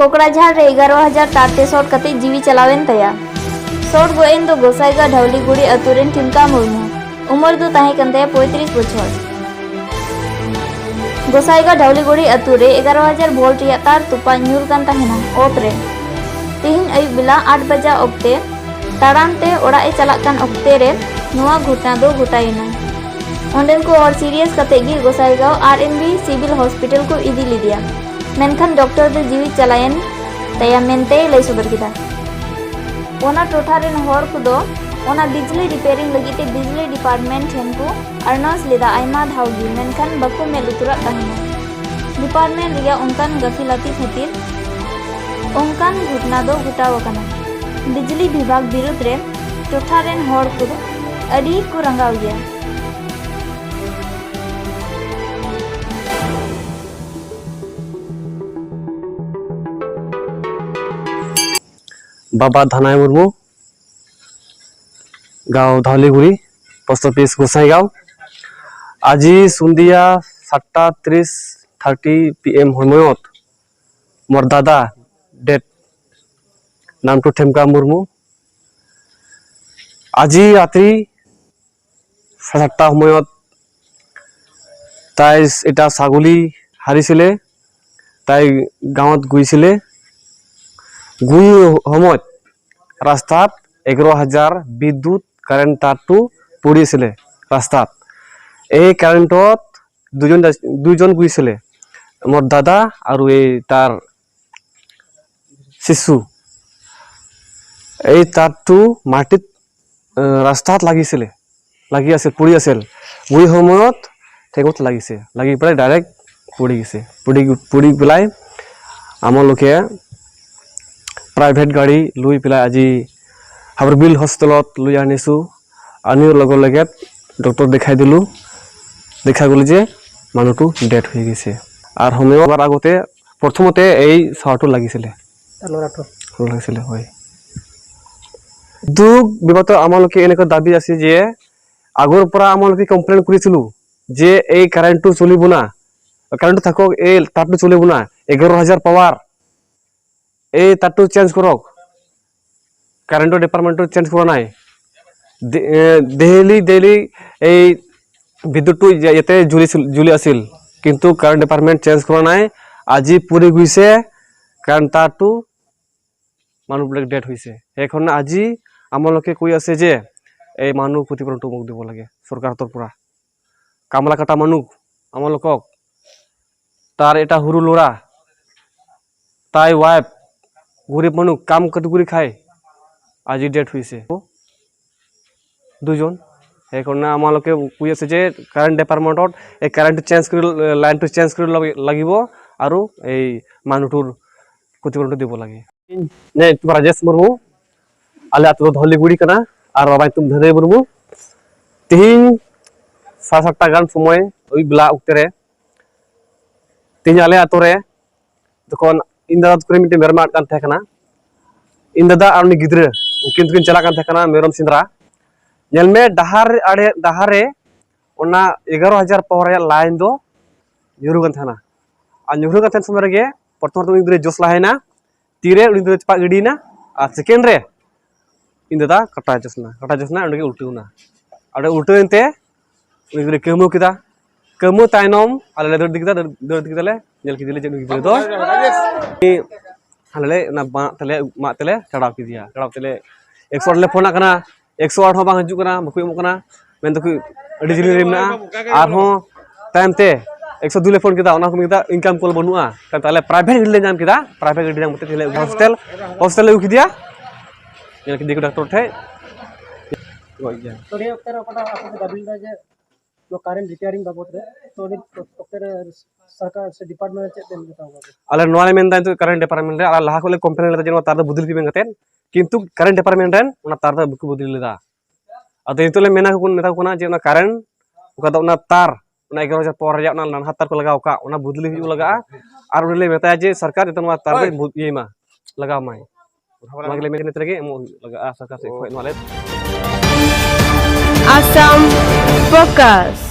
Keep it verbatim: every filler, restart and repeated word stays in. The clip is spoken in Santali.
ᱠᱚᱠᱲᱟᱡᱷᱟᱲ ᱨᱮ ᱮᱜᱟᱨᱚ ᱦᱟᱡᱟᱨ ᱛᱟᱨ ᱛᱮ ᱥᱚᱴ ᱠᱟᱛᱮ ᱡᱤᱣᱤ ᱪᱟᱞᱟᱣᱮᱱ ᱛᱟᱭᱟ᱾ ᱥᱚᱴ ᱜᱚᱡ ᱮᱱ ᱫᱚ ᱜᱚᱥᱟᱭᱜᱟᱸᱣ ᱰᱷᱟᱣᱞᱤᱜᱩᱲᱤ ᱟᱹᱛᱩ ᱨᱮᱱ ᱴᱷᱤᱢᱠᱟ ᱢᱩᱨᱢᱩ᱾ ᱩᱢᱮᱨ ᱫᱚ ᱛᱟᱦᱮᱸ ᱠᱟᱱ ᱛᱟᱭᱟ ᱯᱚᱸᱭᱛᱨᱤᱥ ᱵᱚᱪᱷᱚᱨ᱾ ᱜᱚᱥᱟᱭᱜᱟᱸᱣ ᱰᱷᱟᱣᱞᱤᱜᱩᱲᱤ ᱟᱹᱛᱩ ᱨᱮ ᱮᱜᱟᱨᱚ ᱦᱟᱡᱟᱨ ᱵᱷᱳᱞᱴ ᱨᱮᱭᱟᱜ ᱛᱟᱨ ᱛᱚᱯᱟᱜ ᱧᱩᱨ ᱠᱟᱱ ᱛᱟᱦᱮᱱᱟ ᱚᱛ ᱨᱮ᱾ ᱛᱮᱦᱮᱧ ᱟᱹᱭᱩᱵ ᱵᱮᱞᱟ ᱟᱴ ᱵᱟᱡᱟ ᱚᱠᱛᱮ ᱛᱟᱲᱟᱢ ᱛᱮ ᱚᱲᱟᱜ ᱮ ᱪᱟᱞᱟᱜ ᱠᱟᱱ ᱚᱠᱛᱮ ᱨᱮ ᱱᱚᱣᱟ ᱜᱷᱚᱴᱱᱟ ᱫᱚ ᱜᱷᱚᱴᱟᱣᱮᱱᱟ᱾ ᱚᱸᱰᱮᱱ ᱠᱚ ᱦᱚᱲ ᱥᱤᱨᱤᱭᱟᱥ ᱠᱟᱛᱮ ᱜᱮ ᱜᱚᱥᱟᱭᱜᱟᱸᱣ ᱟᱨ ᱮᱢ ᱵᱤ ᱥᱤᱵᱤᱞ ᱦᱚᱥᱯᱤᱴᱟᱞ ᱠᱚ ᱤᱫᱤ ᱞᱮᱫᱮᱭᱟ, ᱢᱮᱱᱠᱷᱟᱱ ᱰᱚᱠᱴᱚᱨ ᱫᱚ ᱡᱤᱣᱤ ᱪᱟᱞᱟᱣᱮᱱ ᱛᱟᱭᱟ ᱢᱮᱱᱛᱮᱭ ᱞᱟᱹᱭ ᱥᱚᱫᱚᱨ ᱠᱮᱫᱟ᱾ ᱚᱱᱟ ᱴᱚᱴᱷᱟ ᱨᱮᱱ ᱦᱚᱲ ᱠᱚᱫᱚ ᱚᱱᱟ ᱵᱤᱡᱽᱞᱤ ᱨᱤᱯᱮᱭᱟᱨᱤᱝ ᱞᱟᱹᱜᱤᱫ ᱛᱮ ᱵᱤᱡᱽᱞᱤ ᱰᱤᱯᱟᱨᱴᱢᱮᱱᱴ ᱴᱷᱮᱱ ᱠᱚ ᱟᱨᱱᱟᱥ ᱞᱮᱫᱟ ᱟᱭᱢᱟ ᱫᱷᱟᱣ ᱜᱮ, ᱢᱮᱱᱠᱷᱟᱱ ᱵᱟᱠᱚ ᱢᱮᱫ ᱞᱩᱛᱩᱨᱟᱜ ᱛᱟᱦᱮᱱᱟ᱾ ᱰᱤᱯᱟᱨᱴᱢᱮᱱᱴ ᱨᱮᱭᱟᱜ ᱚᱱᱠᱟᱱ ᱜᱟᱹᱯᱷᱤᱞᱟᱹᱛᱤ ᱠᱷᱟᱹᱛᱤᱨ ᱚᱱᱠᱟᱱ ᱜᱷᱚᱴᱱᱟ ᱫᱚ ᱜᱷᱚᱴᱟᱣ ᱟᱠᱟᱱᱟ᱾ ᱵᱤᱡᱽᱞᱤ ᱵᱤᱵᱷᱟᱜᱽ ᱵᱤᱨᱩᱫᱽ ᱨᱮ ᱴᱚᱴᱷᱟ ᱨᱮᱱ ᱦᱚᱲ ᱠᱚᱫᱚ ᱟᱹᱰᱤ ᱠᱚ ᱨᱟᱸᱜᱟᱣ ᱜᱮᱭᱟ᱾ ᱵᱟᱵᱟ ᱫᱷᱟᱱᱟᱭ ᱢᱩᱨᱢᱩ, ᱜᱟᱶ ᱫᱷᱟᱣᱞᱤᱜᱩᱲᱤ, ᱯᱳᱥᱴ ᱚᱯᱷᱤᱥ ᱜᱚᱥᱟᱭᱜᱟᱸᱣ᱾ ᱟᱡᱤ ᱥᱩᱱᱫᱤᱭᱟ ᱥᱟᱛᱴᱟ ᱛᱤᱨᱤᱥ ᱛᱷᱟᱨᱴᱤ ᱯᱤ ᱮᱢ ᱦᱚᱢᱚᱭᱚᱛ ᱢᱚᱨ ᱫᱟᱫᱟ ᱰᱮᱴ ᱱᱟᱢᱴᱩ ᱴᱷᱮᱢᱠᱟ ᱢᱩᱨᱢᱩ᱾ ᱟᱡᱤ ᱨᱟᱛᱨᱤ ᱥᱟᱛᱴᱟ ᱦᱚᱢᱚᱭᱚᱛ ᱛᱟᱭ ᱮᱴᱟ ᱥᱟᱜᱩᱞᱤ ᱦᱟᱨᱤᱥᱤᱞᱮ ᱛᱟᱭ ᱜᱟᱶᱛ ᱜᱩᱭᱥᱤᱞᱮ ᱜᱩᱭ ᱦᱚᱢᱚᱡ ᱨᱟᱥᱛᱟᱛ ᱮᱜᱟᱨᱚ ᱦᱟᱡᱟᱨ ᱵᱤᱫᱽᱭᱩᱛ ᱠᱟᱨᱮᱱᱴ ᱛᱟᱨ ᱴᱩ ᱯᱩᱲᱤ ᱥᱤᱞᱮ ᱨᱟᱥᱛᱟᱛ ᱮ ᱠᱟᱨᱮᱱᱴᱚᱛ ᱫᱩᱡᱚᱱ ᱫᱩᱡᱚᱱ ᱜᱩᱭᱥᱤᱞᱮ ᱢᱚᱨ ᱫᱟᱫᱟ ᱟᱨ ᱮ ᱛᱟᱨ ᱥᱤᱥᱩ ᱮᱭ ᱛᱟᱨ ᱴᱩ ᱢᱟᱴᱤᱛ ᱨᱟᱥᱛᱟᱛ ᱞᱟᱜᱤ ᱥᱤᱞᱮ ᱞᱟᱜᱤ ᱟᱥᱮ ᱯᱩᱲᱤ ᱟᱥᱮᱞ ᱜᱩᱭ ᱦᱚᱢᱚᱭᱚᱛ ᱴᱷᱮᱜᱚᱛ ᱞᱟᱜᱤ ᱥᱮ ᱞᱟᱜᱤ ᱯᱟᱲᱟᱭ ᱰᱟᱭᱨᱮᱠᱴ ᱯᱩᱲᱤ ᱜᱮᱥᱮ ᱯᱩᱲᱤ ᱯᱩᱲᱤ ᱵᱮᱞᱟᱭ ᱟᱢᱚ ᱞᱳᱠᱮ ᱯᱨᱟᱭᱵᱷᱮᱴ ᱜᱟᱲᱤ ᱞᱩᱭ ᱯᱮᱞᱟᱭ ᱟᱡᱤ ᱦᱟᱵᱨᱵᱤᱞ ᱦᱚᱥᱯᱤᱴᱟᱞᱚᱛ ᱞᱩᱭᱟ ᱱᱤᱥᱩ ᱟᱨ ᱱᱤᱭᱩ ᱞᱚᱜᱚ ᱞᱮᱜᱮᱛ ᱰᱚᱠᱴᱚᱨ ᱫᱮᱠᱷᱟᱭ ᱫᱤᱞᱩ ᱫᱮᱠᱷᱟ ᱜᱩᱞᱩ ᱡᱮ ᱢᱟᱱᱩᱴᱩ ᱰᱮᱴ ᱦᱩᱭ ᱜᱮᱥᱮ ᱟᱨ ᱦᱚᱢᱮ ᱵᱟᱨ ᱟᱜᱚᱛᱮ ᱯᱨᱚᱛᱷᱚᱢᱚᱛᱮ ᱮᱭ ᱥᱟᱣᱟᱴᱩ ᱞᱟᱜᱤ ᱥᱮᱞᱮ ᱟᱞᱚ ᱨᱟᱴᱷᱳᱨ᱾ ᱦᱚᱞᱟ ᱥᱮᱞᱮ ᱦᱳᱭ ᱫᱩᱠ ᱵᱤᱵᱟᱛᱚ ᱟᱢᱟᱞᱚᱠᱮ ᱮᱱᱮᱠᱚ ᱫᱟᱵᱤ ᱟᱥᱮ ᱡᱮ আগৰ পৰা আমালোকে কমপ্লেইন কৰিছিলো যে এই কাৰেণ্টটো চলিব না, কাৰেণ্টটো থাকক, এই তাপটো চলিব না, এঘাৰ হাজাৰ পাৱাৰ এই তারটো চেঞ্জ কৰক, কাৰেণ্টৰ ডিপাৰ্টমেণ্টটো চেঞ্জ কৰা নাই। ডে- এ, ডেইলি ডেইলি এই বিদ্যুৎটো ইয়া- ইয়াতে জ্বলি আছিল, জ্বলি আছিল, কিন্তু কাৰেণ্ট ডিপাৰ্টমেণ্ট চেঞ্জ কৰা নাই। আজি পুৰি গৈছে কাৰেণ্ট তাঁৰটো, মানুহবিলাক ডেড হৈছে। সেইকাৰণে আজি আমালোকে কৈ আছে যে এই মানুহ ক্ষতিপূৰণটো মোক দিব লাগে চৰকাৰৰ পৰা। কামলা কটা মানুহ আমালোকক, তাৰ এটা সৰু ল'ৰা, তাই ৱাইফ, গৰীব মানুহ, কাম কৰি খায়, আজি ডেড হৈছে দুজন। সেইকাৰণে আমালোকে কৈ আছে যে কাৰেণ্ট ডিপাৰ্টমেণ্টত এই কাৰেণ্টটো চেঞ্জ কৰি, লাইনটো চেঞ্জ কৰি লগ- লাগিব আৰু এই মানুহটোৰ ক্ষতিপূৰণটো দিব লাগে। ᱤᱧ ᱧᱩᱛᱩᱢ ᱨᱟᱡᱮᱥ ᱢᱩᱨᱢᱩ, ᱟᱞᱮ ᱟᱹᱛᱩ ᱫᱚ ᱫᱷᱚᱞᱤᱜᱩᱲᱤ ᱠᱟᱱᱟ ᱟᱨ ᱵᱟᱵᱟ ᱧᱩᱛᱩᱢ ᱫᱷᱟᱹᱨᱟᱹᱭ ᱢᱩᱨᱢᱩ᱾ ᱛᱮᱦᱮᱧ ᱥᱟᱲᱮ ᱥᱟᱛᱴᱟ ᱜᱟᱱ ᱥᱚᱢᱚᱭ ᱟᱹᱭᱩᱵ ᱵᱮᱞᱟ ᱚᱠᱛᱮ ᱨᱮ ᱛᱮᱦᱮᱧ ᱟᱞᱮ ᱟᱹᱛᱩ ᱨᱮ ᱡᱚᱠᱷᱚᱱ ᱤᱧ ᱫᱟᱫᱟ ᱛᱟᱠᱚ ᱨᱮᱱ ᱢᱤᱫᱴᱮᱱ ᱢᱮᱨᱚᱢ ᱟᱫ ᱠᱟᱱ ᱛᱟᱦᱮᱸ ᱠᱟᱱᱟ, ᱤᱧ ᱫᱟᱫᱟ ᱟᱨ ᱩᱱᱤ ᱜᱤᱫᱽᱨᱟᱹ ᱩᱱᱠᱤᱱ ᱫᱚᱠᱤᱱ ᱪᱟᱞᱟᱜ ᱠᱟᱱ ᱛᱟᱦᱮᱸ ᱠᱟᱱᱟ ᱢᱮᱨᱚᱢ ᱥᱮᱸᱫᱽᱨᱟ᱾ ᱧᱮᱞ ᱢᱮ, ᱰᱟᱦᱟᱨ ᱟᱲᱮ, ᱰᱟᱦᱟᱨ ᱨᱮ ᱚᱱᱟ ᱮᱜᱟᱨᱚ ᱦᱟᱡᱟᱨ ᱯᱟᱣᱟᱨ ᱨᱮᱭᱟᱜ ᱞᱟᱭᱤᱱ ᱫᱚ ᱧᱩᱨᱩ ᱠᱟᱱ ᱛᱟᱦᱮᱱᱟ᱾ ᱟᱨ ᱧᱩᱨᱩ ᱠᱟᱱ ᱛᱟᱦᱮᱱ ᱥᱚᱢᱚᱭ ᱨᱮᱜᱮ ᱯᱨᱚᱛᱷᱚᱢ ᱨᱮ ᱩᱱᱤ ᱜᱤᱫᱽᱨᱟᱹᱭ ᱡᱚᱥ ᱞᱟᱦᱟᱭᱮᱱᱟ, ᱛᱤᱨᱮ ᱩᱱᱤ ᱫᱚ ᱪᱟᱯᱟᱫ ᱜᱤᱰᱤᱭᱮᱱᱟ, ᱟᱨ ᱥᱮᱠᱮᱱᱰ ᱨᱮ ᱤᱧ ᱫᱟᱫᱟ ᱠᱟᱴᱟᱭ ᱡᱚᱥ ᱮᱱᱟ, ᱠᱟᱴᱟᱭ ᱡᱚᱥ ᱮᱱᱟ, ᱚᱸᱰᱮ ᱜᱮ ᱩᱞᱴᱟᱹᱣ ᱮᱱᱟ᱾ ᱚᱸᱰᱮ ᱩᱞᱴᱟᱹᱣ ᱮᱱᱛᱮ ᱩᱱᱤ ᱜᱤᱫᱽᱨᱟᱹᱭ ᱠᱟᱹᱣᱢᱟᱹᱣ ᱠᱮᱫᱟ᱾ ᱠᱟᱹᱣᱢᱟᱹᱣ ᱛᱟᱭᱱᱚᱢ ᱟᱞᱮ ᱞᱮ ᱫᱟᱹᱲ ᱤᱫᱤ ᱠᱮᱫᱟ, ᱫᱟᱹᱲ, ᱫᱟᱹᱲ ᱤᱫᱤ ᱠᱮᱫᱟᱞᱮ, ᱧᱮᱞ ᱠᱮᱫᱮᱭᱟᱞᱮ ᱡᱮ ᱩᱱᱤ ᱜᱤᱫᱽᱨᱟᱹ ᱫᱚ ᱟᱞᱮ ᱞᱮ ᱚᱱᱟ ᱢᱟᱜ ᱛᱮᱞᱮ, ᱢᱟᱜ ᱛᱮᱞᱮ ᱛᱟᱲᱟᱣ ᱠᱮᱫᱮᱭᱟ᱾ ᱛᱟᱲᱟᱣ ᱛᱮᱞᱮ ᱮᱠᱥᱚ ᱟᱴ ᱞᱮ ᱯᱷᱳᱱ ᱟᱜ ᱠᱟᱱᱟ, ᱮᱠᱥᱚ ᱟᱴ ᱦᱚᱸ ᱵᱟᱝ ᱦᱤᱡᱩᱜ ᱠᱟᱱᱟ, ᱵᱟᱠᱚ ᱮᱢᱚᱜ ᱠᱟᱱᱟ, ᱢᱮᱱ ᱫᱟᱠᱚ ᱟᱹᱰᱤ ᱡᱤᱞᱤᱧ ᱨᱮ ᱢᱮᱱᱟᱜᱼᱟ᱾ ᱟᱨᱦᱚᱸ ᱛᱟᱭᱚᱢ ᱛᱮ ᱮᱠᱥᱚ ᱫᱩᱭ ᱞᱮ ᱯᱷᱳᱱ ᱠᱮᱫᱟ, ᱚᱱᱟ ᱠᱚ ᱢᱮᱛᱟᱜ ᱤᱱᱠᱟᱢ ᱠᱚᱞ ᱵᱟᱹᱱᱩᱜᱼᱟ᱾ ᱛᱟᱭᱚᱢ ᱛᱮ ᱟᱞᱮ ᱯᱨᱟᱭᱵᱷᱮᱴ ᱜᱟᱹᱰᱤ ᱞᱮ ᱧᱟᱢ ᱠᱮᱫᱟ, ᱯᱨᱟᱭᱵᱷᱮᱴ ᱜᱟᱹᱰᱤ ᱧᱟᱢ ᱠᱟᱛᱮ ᱛᱮᱞᱮ ᱦᱚᱥᱯᱤᱴᱟᱞ, ᱦᱚᱥᱯᱤᱴᱟᱞ ᱞᱮ ᱟᱹᱜᱩ ᱠᱮᱫᱮᱭᱟ, ᱧᱮᱞ ᱠᱮᱫᱮᱭᱟ ᱠᱚ ᱰᱟᱠᱛᱚᱨ ᱴᱷᱮᱡ, ᱜᱚᱡ ᱜᱮᱭᱟ᱾ ᱛᱚ ᱱᱤᱭᱟᱹ ᱚᱠᱛᱮ ᱨᱮ ᱚᱠᱟᱴᱟᱜ ᱟᱯᱮ ᱯᱮ ᱫᱟᱹᱵᱤ ᱞᱮᱫᱟ ᱡᱮ ᱱᱚᱣᱟ ᱠᱟᱨᱮᱱᱴ ᱨᱤᱯᱮᱭᱟᱨᱤᱝ ᱵᱟᱵᱚᱫ ᱨᱮ, ᱛᱚ ᱱᱤᱭᱟᱹ ᱚᱠᱛᱮ ᱨᱮ ᱥᱚᱨᱠᱟᱨ ᱥᱮ ᱰᱤᱯᱟᱨᱴᱢᱮᱱᱴ ᱨᱮ ᱪᱮᱫ ᱯᱮ ᱢᱮᱛᱟ ᱠᱚᱣᱟ? ᱟᱞᱮ ᱱᱚᱣᱟ ᱞᱮ ᱢᱮᱱᱫᱟ ᱱᱤᱛᱚᱜ ᱠᱟᱨᱮᱱᱴ ᱰᱤᱯᱟᱨᱴᱢᱮᱱᱴ ᱨᱮ, ᱟᱞᱮ ᱞᱟᱦᱟ ᱠᱷᱚᱱ ᱞᱮ ᱠᱚᱢᱯᱞᱮᱱ ᱞᱮᱫᱟ ᱡᱮ ᱱᱚᱣᱟ ᱛᱟᱨ ᱫᱚ ᱵᱚᱫᱚᱞ ᱯᱮ ᱢᱮᱱ ᱠᱟᱛᱮ, ᱠᱤᱱᱛᱩ ᱠᱟᱨᱮᱱᱴ ᱰᱤᱯᱟᱨᱴᱢᱮᱱᱴ ᱨᱮᱱ ᱚᱱᱟ ᱛᱟᱨ ᱫᱚ ᱵᱟᱠᱚ ᱵᱚᱫᱚᱞ ᱞᱮᱫᱟ᱾ ᱟᱫᱚ ᱱᱤᱛᱚᱜ ᱞᱮ ᱢᱮᱱᱟ ᱠᱚ, ᱢᱮᱛᱟ ᱠᱚ ᱠᱟᱱᱟ ᱡᱮ ᱚᱱᱟ ᱠᱟᱨᱮᱱᱴ ᱚᱠᱟ ᱫᱚ ᱚᱱᱟ ᱛᱟᱨ, ᱚᱱᱟ ᱮᱜᱟᱨᱚ ᱦᱟᱡᱟᱨ ᱯᱟᱣᱟᱨ ᱨᱮᱭᱟᱜ ᱚᱱᱟ ᱱᱟᱱᱦᱟ ᱛᱟᱨ ᱠᱚ ᱞᱟᱜᱟᱣ ᱟᱠᱟᱫ, ᱚᱱᱟ ᱵᱚᱫᱚᱞ ᱦᱩᱭᱩᱜ ᱞᱟᱜᱟᱜᱼᱟ᱾ ᱟᱨ ᱩᱱᱤ ᱞᱮ ᱢᱮᱛᱟᱭᱟ ᱡᱮ ᱥᱚᱨᱠᱟᱨ ᱡᱟᱛᱮ ᱱᱚᱣᱟ ᱛᱟᱨ ᱫᱚ ᱦᱳᱭ᱾ ᱵᱚᱫ-, ᱤᱭᱟᱹᱭ ᱢᱟ, ᱞᱟᱜᱟᱣ ᱢᱟᱭ᱾ ᱱᱚᱣᱟ ᱜᱮᱞᱮ ᱢᱮᱱ ᱠᱟᱱᱟ, ᱱᱤᱛ ᱨᱮᱜᱮ ᱮᱢᱚᱜ ᱦᱩᱭᱩᱜ ᱞᱟᱜᱟᱜᱼᱟ ᱥᱚᱨᱠᱟᱨ ᱥᱮᱫ ᱠᱷᱚᱱ ᱱᱚᱣᱟ ᱞᱮ᱾ ᱟᱥᱟᱢ ᱯᱷᱳᱠᱟᱥ᱾